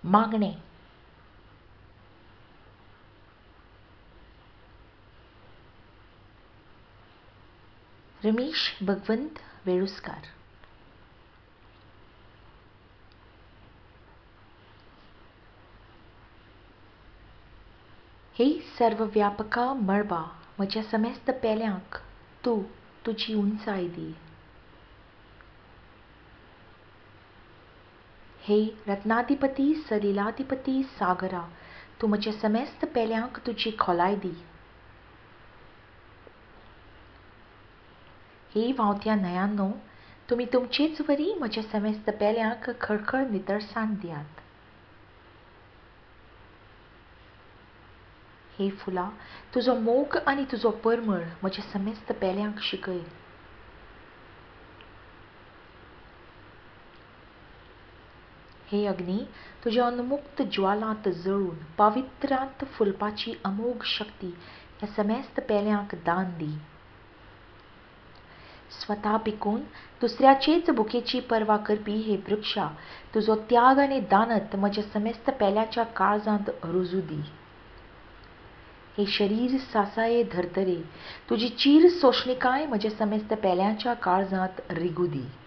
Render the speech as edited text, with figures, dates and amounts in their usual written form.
मागणें. रमेश भगवंत वेळुस्कार. हे सर्वव्यापका मळबा, म्हज्या समेस्त पेल्यांक तूं तुजी उंचाय दी. हे रत्नाधिपती सलिलाधिपती सागरा, तूं म्हज्या समेस्त पेल्यांक तुजी खोलाय दी. हे व्हांवत्या न्हंयांनो, तुमी तुमचेच वरी म्हज्या समेस्त पेल्यांक खळखळ नितळसाण दियात. हे फुला, तुजो मोग आनी तुजो परमळ म्हज्या समेस्त पेल्यांक शिकय. हे अग्नी, तुज्या उन्मुक्त ज्वालांत जळून पावित्र्यांत फुलपाची अमोघ शक्ती ह्या समेस्त पेल्यांक दान दी. स्वता पिकोवन दुसऱ्याचेच भुकेची पर्वा करपी हे वृक्षा, तुजो त्याग आनी दानत म्हज्या समेस्त पेल्याच्या काळजांत रुजू दी. हे शरीर सासाये धर्तरे, तुजी चीर सोंसणिकाय म्हज्या समेस्त पेल्यांच्या काळजांत रिगू दी.